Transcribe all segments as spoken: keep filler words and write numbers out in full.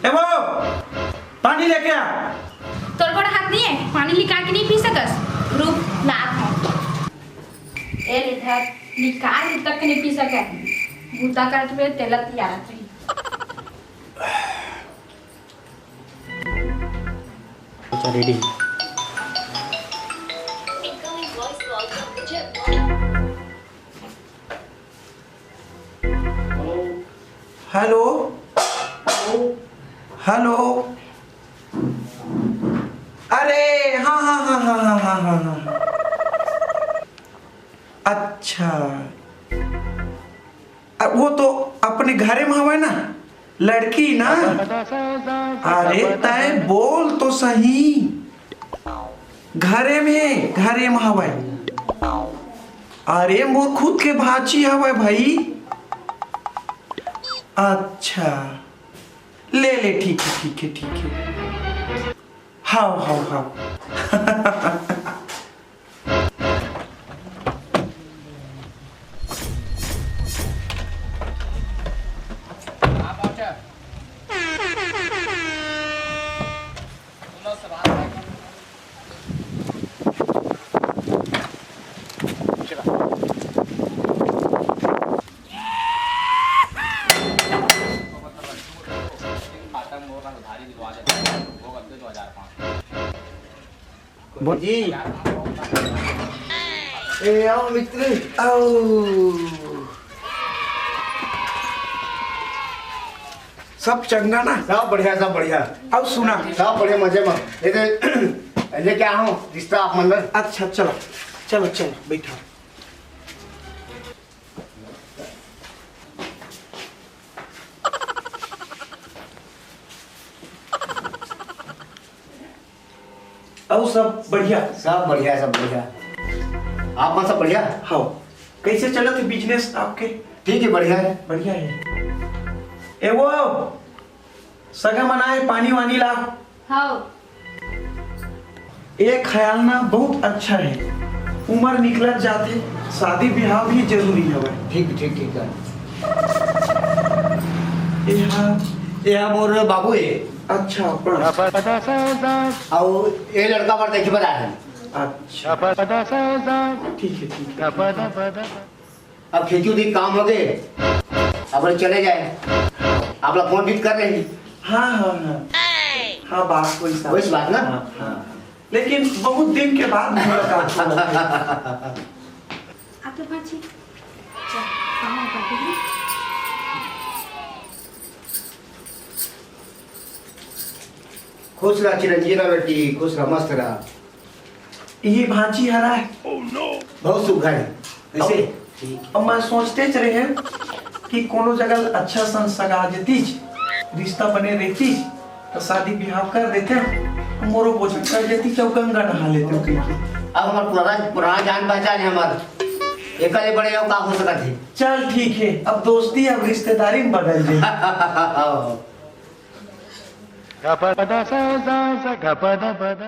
ए वो, पानी लेके आ। तोर गोड़ हाथ नहीं है, पानी निकाल के नहीं पी सकस? रुक, लात हूँ। ए ले धर, निकाल, तक नहीं पी सके। बूता करत हुए तेला तियारत रही। अच्छा, रेडी। Hello, hello. अरे हाँ हाँ हाँ हाँ हाँ हाँ हाँ हाँ। अच्छा, अ, वो तो अपने घरे में हवय ना, लड़की ना। अरे तय बोल तो सही, घरे में, घरे में हवय। अरे मोर खुद के भांची हवय भाई। अच्छा, ले ले, ठीक है, ठीक है, ठीक है। हाव हाव हाव। बोल जी। ए, आओ मित्र, आओ। सब चंगा ना? सब बढ़िया, सब बढ़िया। अउ सुना। सब बढ़िया, मजे में। ये दे, लेके आ हूँ रिश्ता आप मन ला। अच्छा, चलो, चलो, चलो, बैठा। अउ सब बढ़िया? सब बढ़िया, सब बढ़िया। आप मन सब बढ़िया? हाँ। कैसे चलत हे business आपके? ठीक है, बढ़िया है। बढ़िया है। ए वो, सगा मन आए, पानी वानी ला। हाँ। ए ख्याल ना बहुत अच्छा है, उम्र निकलत जाथे, शादी ब्याह भी जरूरी हवय। ठीक, ठीक, ठीक है। ए हा, ए हा मोर बाबू है। अच्छा, अपन। अउ ए लड़का बर देखे बर आए हैं। अच्छा। ठीक है, ठीक है। अब खेती उती काम हो गए, अब चले जाए। आप लोग फोन भी कर रहे हैं। हाँ, हाँ, हाँ। हाँ, बात वही सा। वही बात ना? हाँ, हाँ। लेकिन बहुत दिन के बाद मुलाकात हुआ। आप तो पाछी। चल, पाँव पकड़। खुश रह चिरंजीवी रह बेटी, खुश रह, मस्त रह। ये भांची हरा है। बहुत सुख है। कैसे? अब, अब मैं सोचते च रहे हैं कि कोनो जगह अच्छा सन सगा देतीस, रिश्ता बने रहतीस, तो शादी ब्याह कर देते हैं। मोरो बोझा कर देती, चौ गंगा नहा लेते हैं। अब हमार पुराना, पुराना जान पहचान है हमार। एकले बड़े हो का हो सकत है? चल ठीक है, अब दोस्ती अब रिश्तेदारी में बदल जाए। गपदा सा सा सा गपदा पदा पदा।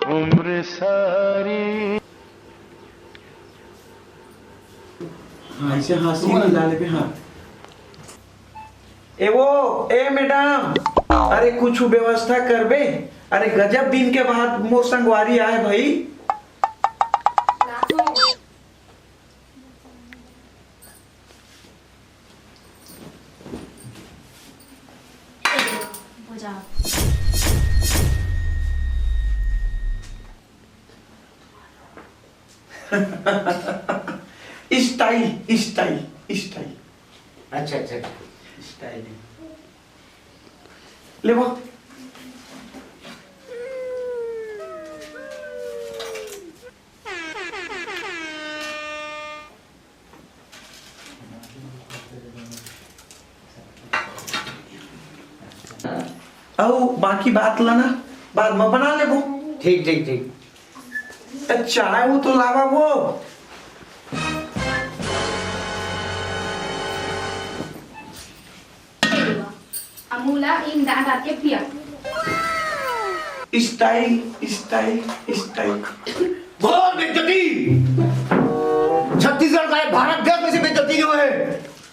उम्र सारी। हाँ, ऐसे हाँसी मिला लेबे, हाँ। ए वो, ए मैडम, अरे कुछ व्यवस्था करबे? अरे गजब दिन के बाद मोर संगवारी आए भाई। Style, style, style। अच्छा, अच्छा, अच्छा। Style। ले वो। अउ बाकी बात ला ना, बाद में बना लेबो। ठीक, ठीक, ठीक। त चाय वो तो लावा वो। अमूला इन डाल डाल के पिया। Style, style, style। घोर बेइज्जती। छत्तीसगढ़ का है, भारत देश में से बेइज्जती क्यों है?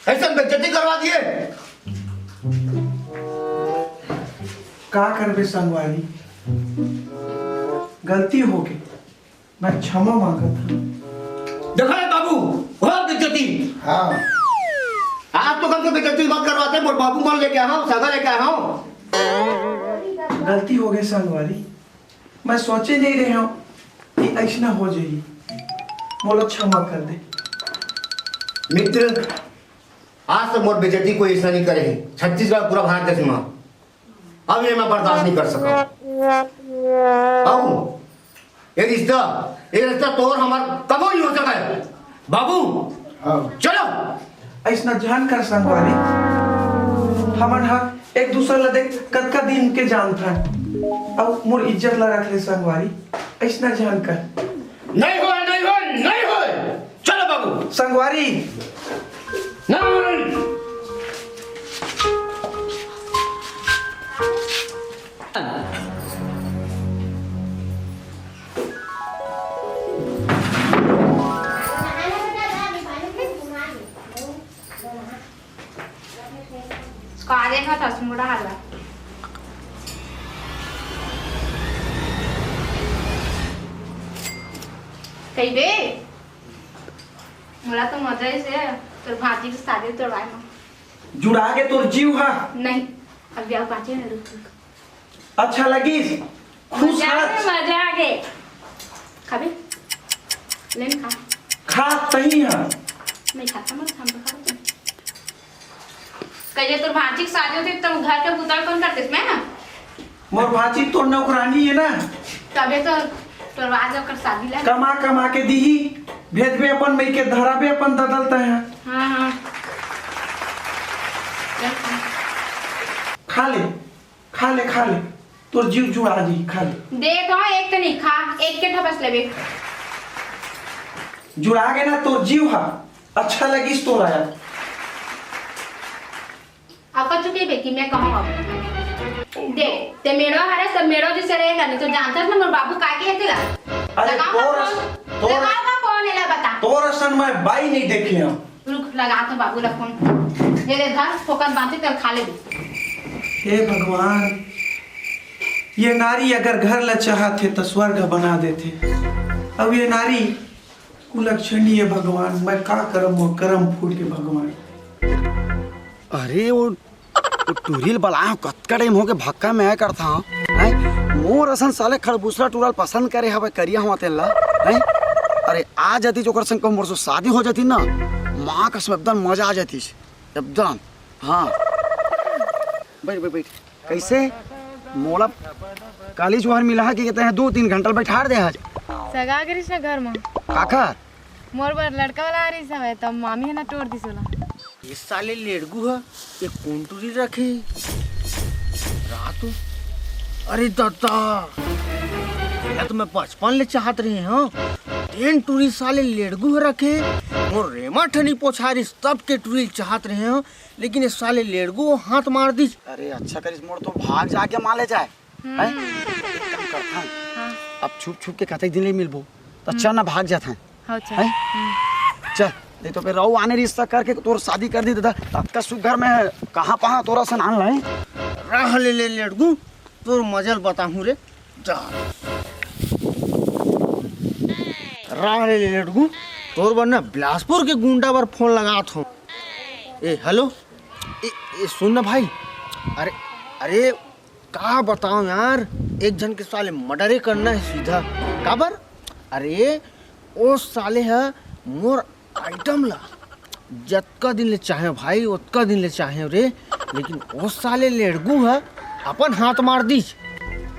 ऐसन बेइज्जती करवा दिए। का करबे संगवारी, गलती होगे, मैं क्षमा मांगत हंव। देखा रे बाबू, हो बेइज्जती। हाँ। आज तो कम से बेइज्जती मत करवाते, मोर बाबू मन लेके आए हंव, सगा लेके आए हंव। गलती होगे संगवारी, मैं सोचे नइ रहेंव कि अइसना हो जाही। मोला क्षमा कर दे। मित्र, आज तक मोर बेइज्जती कोई अइसना नइ करे हे छत्तीसगढ़, पूरा भारत देश में। अब ये मैं बर्दाश्त नइ कर सकंव। अउ ये रिश्ता, ये रिश्ता तोर हमर कबो नइ हो सकय। बाबू, हाँ। चलो। अइसना झन कर संगवारी, हमन ह एक दूसर ला देख कतका दिन के जानथन, अउ मोर इज्जत ला रख ले संगवारी, अइसना झन कर। नइ होय, नइ होय, नइ होय। चलो बाबू। संगवारी। नहीं। का देखत हस मुड़ा हल्ला? कहिबे, मोला तो मजा आइस हे तोर भांची के शादी तोड़वाए म। जुड़ा गे तोर जीव हा। नहीं, अभी अउ पाँचे मिनट रुक, रुक। अच्छा लगिस? खुश मजा आगे, हस? मजा आगे। खाबे? ले न खा। खा तहीं हा। नहीं खाता, मत खा, हम तो खा लेते हैं। कहिए तोर भांची के शादी होती त घर के बुता कोन करतिस, मैं? मोर भांची तोर नौकरानी हे ना। तबे तो तोर आज ओकर शादी ला। कमा कमा के दीही, भेजबे अपन मइके, धराबे अपन ददा ल तैं हा। हाँ, हाँ। चल खा। खा ले, खा ले, खा ले, तोर जीव जुड़ा जाही, खा ले। दे तो एक कनी खा, एक के ठबस लेबे। जुड़ा गे ना तोर जीव हा, अच्छा लगिस तोर आया। अब कछु कहिबे कि मैं कहूँ अब। देख, तैं मेड़ो हरस, त मेड़ो जइसे रहेगा, नहीं तो जानथस ना मोर बाबू का के हे तेला। अरे लगाओ का तोर फोन, अस-, तोर लगाओ का फोन, एला बता। तोर असन मैं बाई नइ देखे हंव। रुक, लगात हंव बाबू ला फोन। ये ले धर, फोकट बांचे, तेल खा ले। हे भगवान, ये नारी अगर घर ला चाहत हे त स्वर्ग बना देथे, अउ ये नारी कुलक्षणी हे भगवान, मैं का करंव, मोर करम फूट गे भगवान। अरे वो, वो टूरी ल बलाए हंव, कतका टाइम होगे भक्का में आए करथंव, हैं? मोर असन साले खरबूसरा टूरा ल पसंद करे हवय, करिया हवंव तेन ला, हैं? अरे आ जातिस ओकर संग कहूं मोर से शादी हो जातिस ना, माँ कसम एकदम मजा आ जातिस, एकदम, हाँ। बइठ, बइठ, बइठ। कइसे? मोला काली जुहार मिला हे कि तैं दू तीन घंटा ल बइठार दे हस। सगा गे रिहिस ना घर म। काकर? मोर बर लड़का वाला आ रिहिस हवय, त मामी ह ना टोर दिस ओला। ये साले लेड़गू ह, ये कोन टूरी रखे? रात हो। अरे ददा, एला तो मैं बचपन ले चाहत रहे हंव। तेन टूरी साले लेड़गू ह रखे, मोर रेमा ठनी पोछारिस तब के टूरी चाहत रहे हंव, लेकिन ये साले लेड़गू ह हाथ मार दिस। अरे अच्छा करिस, मोर तो भाग जाके माले जाए। हम्म। हैं? एक काम करथन। हाँ। अब छुप छुप के कतक दिन ले मिलबो, त हम्म। चल ना भाग जाथन। हाँ, चल। हैं? हम्म। चल, नहीं तो फिर रहू आने रिश्ता करके तोर शादी कर दी दादा। अतका सुघर में कहाँ पहा तोर असन आन लाए? रह ले, ले लेड़गू, तोर मजा ल बताहूँ रे। जा। रह ले, ले लेड़गू, तोर बर ना बिलासपुर के गुंडा बर फोन लगात हंव। ए, हेलो। ए, ए, सुन ना भाई। अरे, अरे, का बतावं यार, एक झन के साले मर्डरे करना हे सीधा। काबर? अरे, ओ साले ह मोर आइटम ला जतका दिन ले चाहेंव भाई, ओतका दिन ले चाहेंव रे, लेकिन ओ साले लेड़गू ह अपन हाथ मार दिस।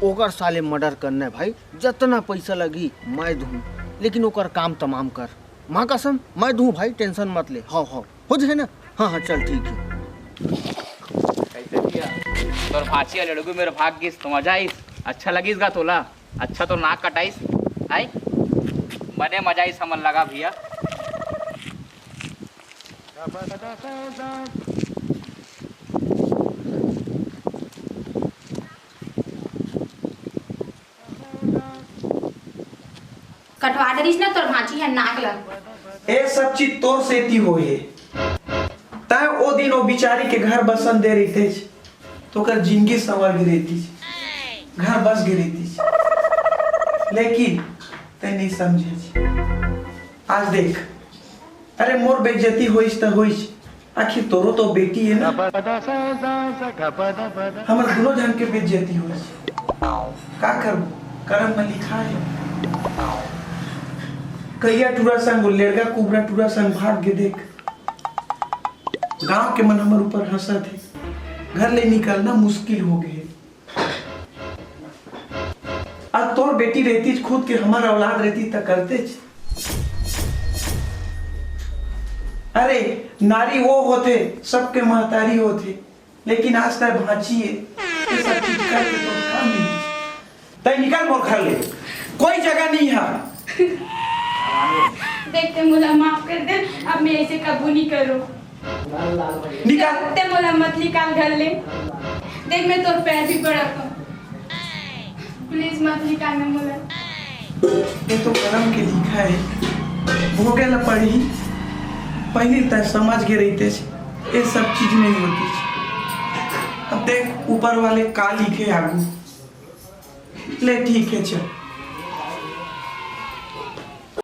ओकर साले मर्डर करना हे भाई, जतना पइसा लगही मैं दूहूँ, लेकिन ओकर काम तमाम कर। माँ कसम, मैं दूहूँ भाई, टेंशन मत ले। हव, हव, हो जाही ना। हाँ, हाँ, चल, ठीक हे। कइसे भैया? तोर भांची ह लेड़गू मेर भाग गिस त मजा आइस? अच्छा लगिस गा तोला? अच्छा तोर नाक कटाइस? आय? बने मजा आइस हमन लगा भैया। कटवा डरिस ना तोर भांची ह नाक ल। ए सब चीज तोर सेती होए हे। दिन वो बिचारी के घर बसन दे रहितेच, तो ओकर जिंदगी संवर गे रहितिस, घर बस गे रहितिस। लेकिन तैं नहीं समझेच। आज देख, अरे, मोर बेइज्जती होइस त होइस, आखिर तोरो तो बेटी हे ना। हमर दुनों झन के बेइज्जती होइस। का करबो, करम में लिखा हे। करिया टूरा संग, लेड़गा कुबरा टूरा संग भाग गे देख। गांव के मन हमर ऊपर हंसत हे। घर ले निकलना मुश्किल हो गे हे। अब तोर बेटी रहतीच, खुद के हमर औलाद रहती त करतेच। अरे, नारी वो होथे, सबके महतारी होथे, लेकिन आज तैं भांची हे, ये सब चीज करके तो काम नहीं। तैं निकल मोर घर ले, कोई जगह नहीं है। देख, तैं मोला माफ कर दे, अब मैं ऐसे कबू नहीं करूँ। निकाल। तैं मोला मत निकाल घर ले। देख, मैं तोर पैर भी पड़त हूँ, प्लीज मत निकाल ना मोला। ये तो करम के लिखा हे, भोगे ला पड़ही। पहली तैं समझ गे रहितेच, ये सब चीज नहीं होतिस। अब देख, ऊपर वाले का लिखे आगू। ले, ठीक हे, चल।